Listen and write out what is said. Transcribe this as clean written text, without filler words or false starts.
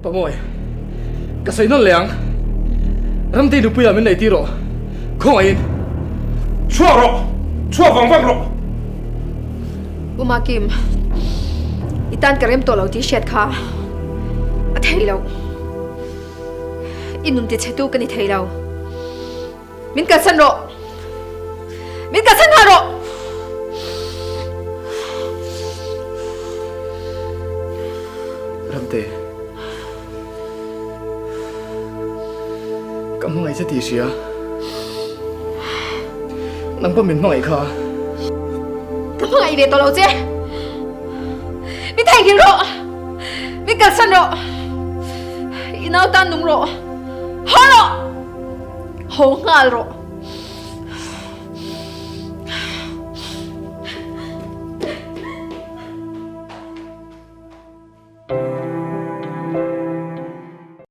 Pamawi, ka sawi nawn leh ang. Ramtei nupuiah min neih tir rawh. Khawngaihin. Chhuak rawh! Chhuak vang vang rawh! U Makim, i tan ka rem tawh lo tih hriat kha a thei lo. I nun tichhetu ka ni thei lo. Min kalsan rawh! Min kalsan nghal rawh! Ramte, ka hmangaih che tih i hria. Nang pawh min hmangaih kha. Ka hmangaih ve tawh lo che. Min theihnghilh rawh! Min kalsan rawh! I nau tan nung rawh! Haw rawh! Haw nghal rawh!